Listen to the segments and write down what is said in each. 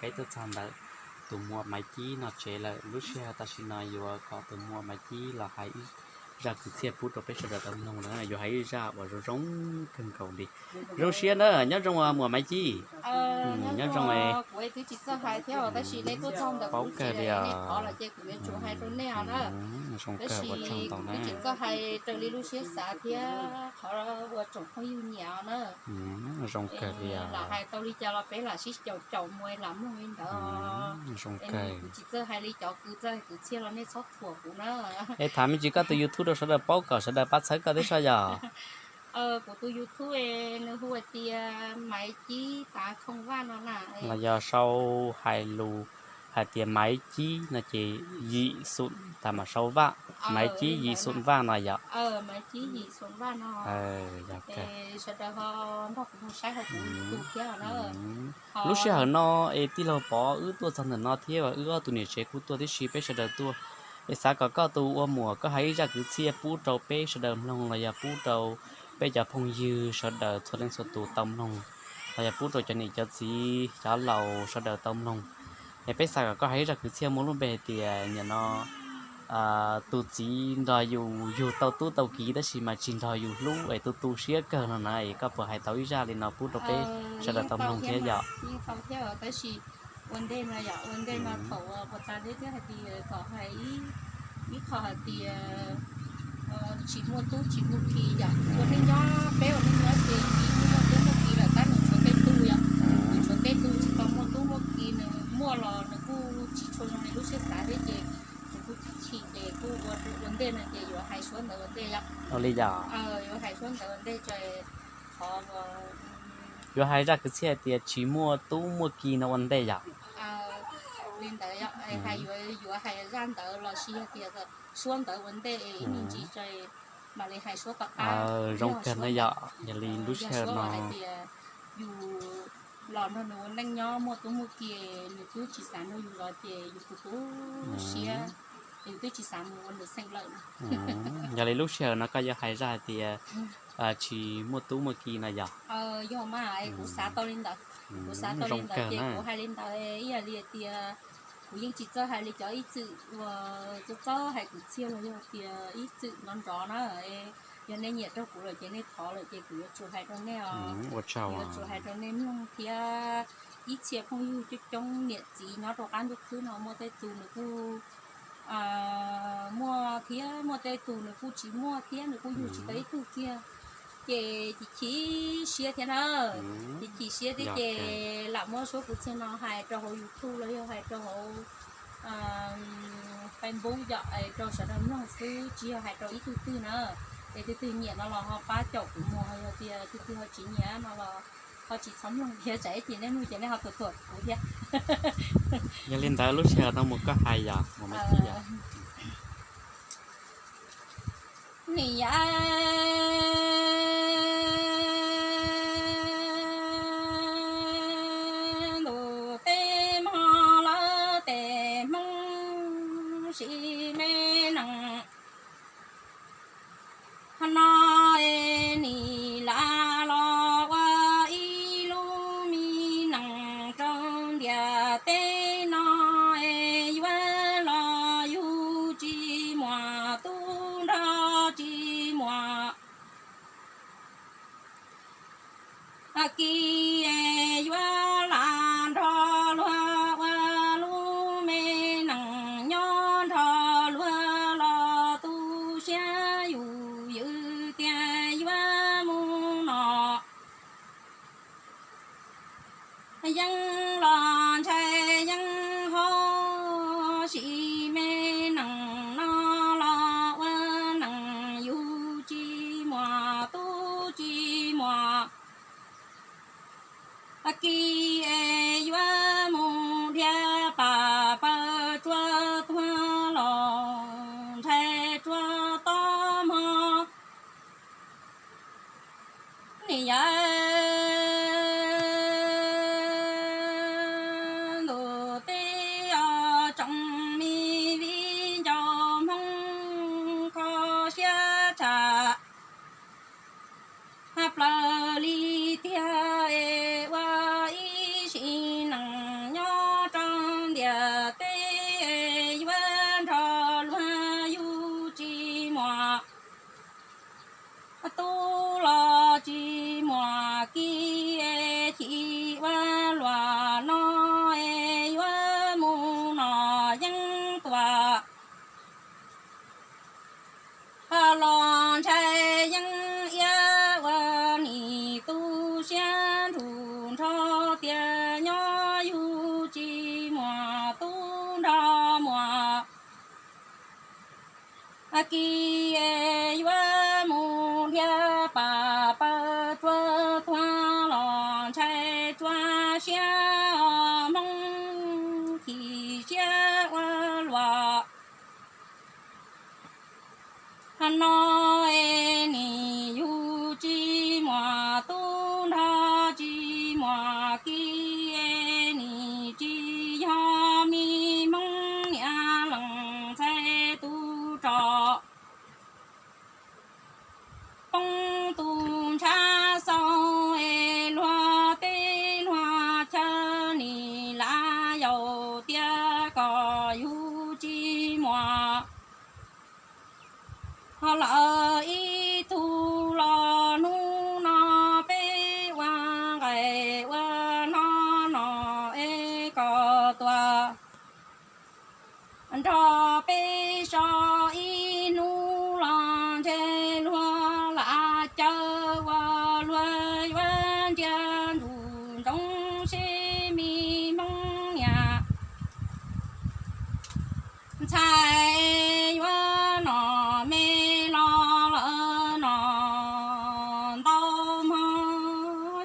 Peb tuaj txog ntawm tus muam Maiv Cib no tsev lawm, lub sij hawm tam sim no yuav kom tus muam Maiv Cib los hais ib zaj kwv txhiaj pub rau peb sawv daws tau mloog na, yuav hais ib zaj uas zoo zoo kawg nkaus li. Zoo siab na, nyob zoo muam Maiv Cib. Nyob zoo. Kuv twb tsis txawj hais thiab tab sis nej tuaj txog ntawm paub kawg li os. Zoo kawg, ua tsaug ntau na. Tsis txawj hais raws li lub siab xav thiab qhov ua tsoom phooj ywg nyiam na. Zoo kawg li os. Lam hais tau li cas los peb lam sib caum caum mus lam mloog li ntawd. Zoo kawg. Kuv tsis txawj hais li cov kwv txawj hais kwv txhiaj los nej txhob thuam kuv na. Es tham me ntsis koj tus YouTube rau sawv daws paub kom sawv daws pab txhawb koj thiab soj yog. Kuv tus YouTube nws hu hais tias Maiv Cib Tav Khoom Vaj no na. Los yog sau hais lus hais tias Maiv Cib no ces yim xum tas mam sau Vaj, Maiv Cib yim xum Vaj no yom. Yog kawg. Lub sij hawm no es tij laug Pov wb tuaj txog ntawm no thiab wb ob tug niam tsev kuj tuaj tib si, peb sawv daws tuaj. Es xav kom koj tus ua muam koj hais ib zaj kwv txhiaj pub rau peb sawv daws mloog los yog pub rau peb cov phooj ywg sawv daws txhua leej txhua tus tau mloog, los yog pub rau cov niam cov txiv cov laus sawv daws tau mloog. Es peb xav kom koj hais ib zaj kwv txhiaj muaj lub npe hais tias nim no tus txiv nrog yus yug tau tub tau kiv tab sis mas tsis nrog yus hlub es tu tu siab kawg no na, es koj puas hais tau ib zaj li no pub rau peb sawv daws tau mloog thiab yom? Ua ntej no yom, ua ntej no thaum uas puag ta deb thiab hais tias kom hais ib qho hais tias tsis muaj tub tsis muaj ki yom. Ua neej nyob, peb ua neej nyob ces tsis muaj tub muaj ki lawm, tab nws tshuav tej tug yom, nws tshuav tej tug tsis tau muaj tub muaj ki, nws muaj los nws kuj tsis tshua zoo li lub siab xav thiab ces nws kuj chim chim ces kuj ua ntej no ces yuav hais suab ntawd ua ntej yom. Li yom. Yuav hais suab ntawd ua ntej ces qhov yuav hais zaj kwv txhiaj hais tias tsis muaj tub muaj ki no ua ntej yom. Li ntawd yom, yuav hais zaj ntawd los sis yog tias suab ntawd ua ntej es ib me ntsis mam li hais suab tom qab. Zoo kawg na yom, yog li lub sij hawm no hais tias yus los nrog nws ua neej nyob muaj tub muaj ki, nws twb tsis xav nrog yus los ces yus tu tu siab, yus twb tsis xav mus ua nws xeem lawm. Yog li lub sij hawm no koj yuav hais zaj hais tias tsis muaj tub muaj ki no yog? Yog mas, kuv xav tau li ntawd, kuv xav tau li ntawd ces kuv hais li ntawd. Ib yam li tias kuv yeej tsis txawj hais li cov ib txwm uas txawj txawj hais kwv txhiaj los yog tias ib txwm nrov nrov na. Yog nej nyiam rau kuv lawm ces nej thov lawm ces kuv yuav tsum hais rau nej os. Yuav tsum hais rau nej mloog thiab. Ib txhia phooj ywg coob coob niam txiv nyob rau qab ntuj khwb no muaj tej tus nws kuj muaj thiab muaj tej tus nws kuj tsis muaj thiab nws kuj yug tsis tau ib tug kiag. Ces chim chim siab thiab na, chim chim siab thiab ces lam muab suab kwv txhiaj no hais rau hauv YouTube los yog hais rau hauv Facebook yom, rau sawv daws mloog xwb tsis yog hais rau ib tug twg na. Es tus twg nyiam no los ho pab caum kuv mus, ho yog tias tus twg ho tsis nyiam no los ho tsis txhob mloog thiab, tsam ib chim nej mloog ces nej ho thuam thuam kuv thiab. Yog li ntawd lub sij hawm no mus koj hais yom, mus me tib yom. Nim yav ntuj teb hmoob lawv tej hmoob sim me nees no es nim lam los ua ib lub me nees rau ntiaj teb no es yuav los yug tsis muaj tub nrog tsis muaj ki es yuav lam nrog luag ua lub me nees nyob nrog luag los tu siab yus ywm tias yuav mus no. Yeej los ntshai yeej ho sim me nees no los ua nees yug tsis muaj tub tsis muaj ki es yuav mus dhia pam paws tsuag tuag los ntshai tsuag tob hmo. Nim yav ntuj teb os tsoom me viv ncaus hmoob kho siab tshaj plaws li tiag es ua ib Kis es yuav mus dhia pam pawg tsuag tuag los ntshai tsuag siab os Hmoob, chim siab ua luaj. No es nim yug tsis muaj tub nrog tsis muaj ki, nim tsis yog me Hmoob niam lees ntxhais tus tso. Poob tus ntshav xau es luag teb luag chaw nim lav yaum tias kom yug tsis muaj. Ho lawm ib tug los hnub no peb ua nqaij ua no no es kom tuaj nrog peb so ib hnub los ntshe luag lam caw ua luag yuav ntsia ntsuj ntsoov seb me Hmoob niam ntxhais yuav nom me los lawm no ntau hmo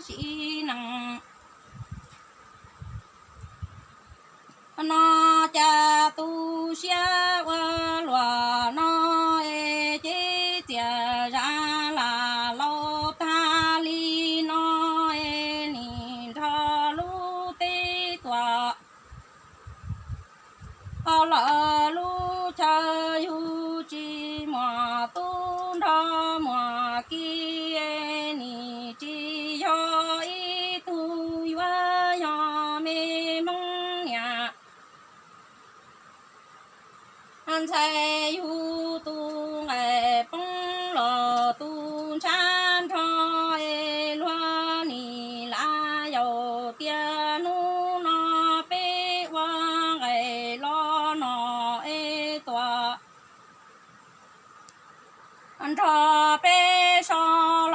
sim neej. No cas tu siab ua luaj no es ces txias zam lam laus tag li no es nim nrog lub teb tuaj. Ho lawm lub chaw yug tsis muaj tub nrog muaj ki, nim tsis yog ib tug yuav yog me Hmoob niam ntxhais yug tus nqaij poob los tus ntshav nrog es luag nim lav yaum tias hnub no peb ua nqaij los no es tuaj nrog peb so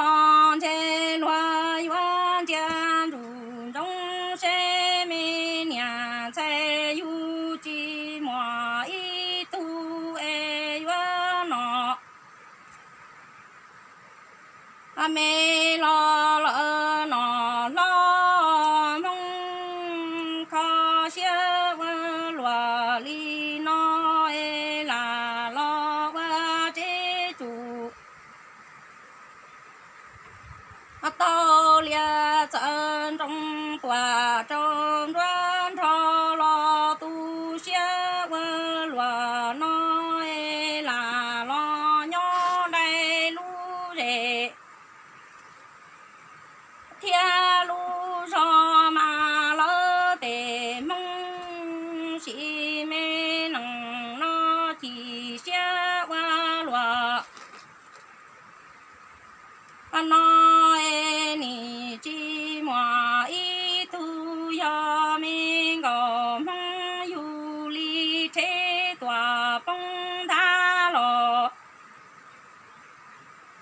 los ntshe luag yuav ntsia ntsuj ntsoov seb me niam ntxhais yug tsis muaj ib tug es yuav nom me los lawm no hlob Hmoob. Kho siab ua luaj li no es lam los ua tsev tsum tau lias txawv nroos tuaj rau nruab nrho los tu siab ua luaj no es lam los nyob dai lub zes thiab lub zos mas lawv tej Hmoob sim me neej no chim siab ua luaj no es nim tsis muaj ib tug yog me nkauj Hmoob yug li rhe tuaj poob nthav los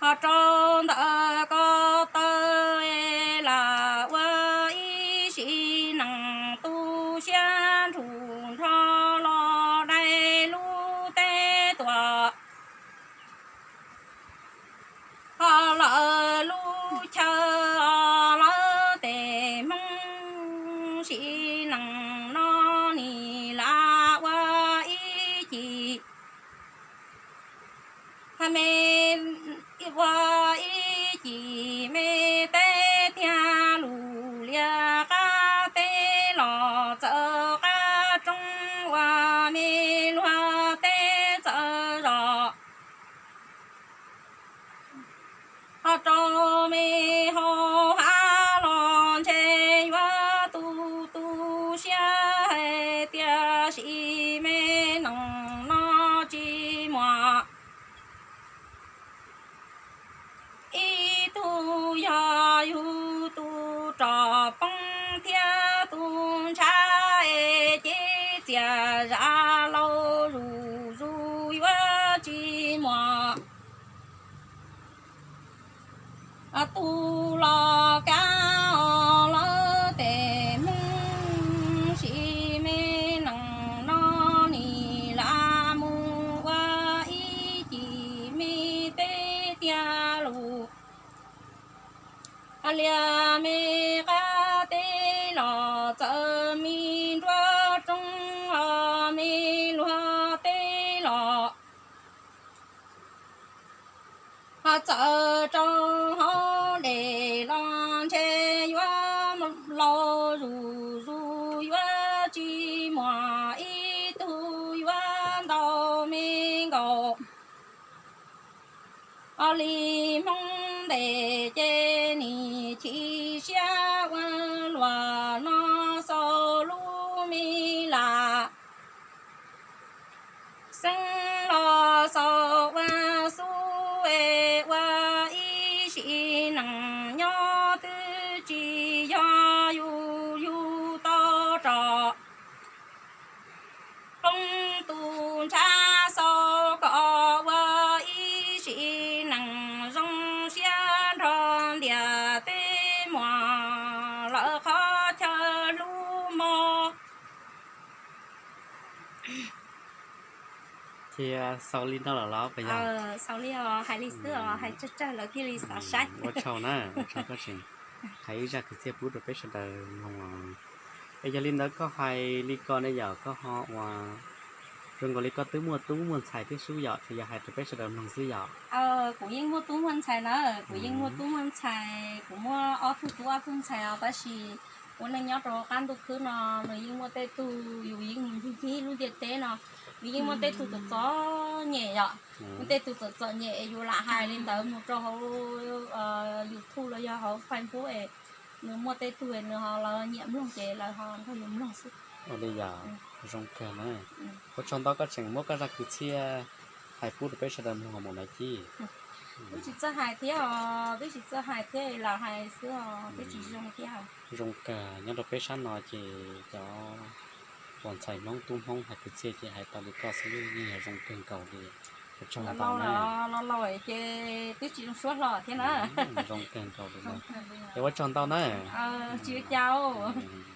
ho rau ntawm ko taw es lam ua ib sim neej tu siab nrug nrho los dai lub teb tuaj. Ho lawm lub chaw os lawv tej Hmoob sim neej no nim lam ua ib cim me ua ib cim me teb thiab lub liaj qab teb los txawm qab roob ua me luag teb txawv zos. Ho rau me hauv hav los ntshe yuav tu tu siab hais tias sim me neej no tsis muaj ib tug yog yug tus rog poob thiab tus ntshav es ces txias zam laus zuj zus yuav tsis muaj tus los kab os lawv tej Hmoob sim me neej no nim lam mus ua ib cim Liaj me qab teb los txawm me nruab roob, me luag teb los txawm rau hauv dej los ntshe yuav laus zuj zus, yuav tsis muaj ib tug yuav ntau me nkaus. Os, li Hmoob ntes ces nim chim siab ua luaj no xaus lub me lam. Xeeb los xaus ua xub es ua ib sim neej nyob twb tsis yog yus yug tau rov poob tus ntshav xaus kom ua ib sim neej zoo siab nrog ntiaj teb muaj lawm qhov chaw hlub mog. Cia xaus li no lawm los puas yog? Xaus li os, hais li xwb os, hais tsawg tsawg lawv thiaj li xav saib. Ua tsaug na, ua tsaug koj tseem hais ib zaj kwv txhiaj pub rau peb sawv daws mloog os. Es yog li ntawd koj hais li ko ne yom, koj ho ua zoo nkaus li koj twb muaj tub muaj ntxhais thiab sub yom, tsuas yog hais rau peb sawv daws mloog xwb yom? Kuv yeej muaj tub muaj ntxhais na, kuv yeej muaj tub muaj ntxhais, kuv muaj ob tug tub ob tug ntxhais os, tab sis ua neej nyob rau qab ntuj khwb no nws yeej muaj tej tug, yus yeej mus ncig ncig lub ntiaj teb no, nws yeej muaj tej tug txom txom nyem yom, muaj tej tug txom txom nyem es yus lam hais li ntawd mus rau hauv YouTube los yog hauv Facebook es nws muaj tej tug nws ho lawv nyiam mloog ces lawv ho nrog yus mloog xwb. Ua li yog, zoo kawg na. Ua tsaug ntau koj tseem muab koj zaj kwv txhiaj hais pub rau peb sawv daws mloog os Maiv Ci. Twb tsis txawj hais thiab os, twb tsis txawj hais thiab, lam hais xwb os, twb tsis zoo thiab. Zoo kawg, nyob rau peb sab no ces cov uas ntxhais Hmoob tub Hmoob hais kwv txhiaj ces hais tau li koj xwb yeej yog zoo kawg nkaus li. Ua tsaug ntau na. Los laus ces twb tsis zoo suab hlo thiab na. Zoo kawg nkaus li. Es ua tsaug ntau na. Tsis ua cas.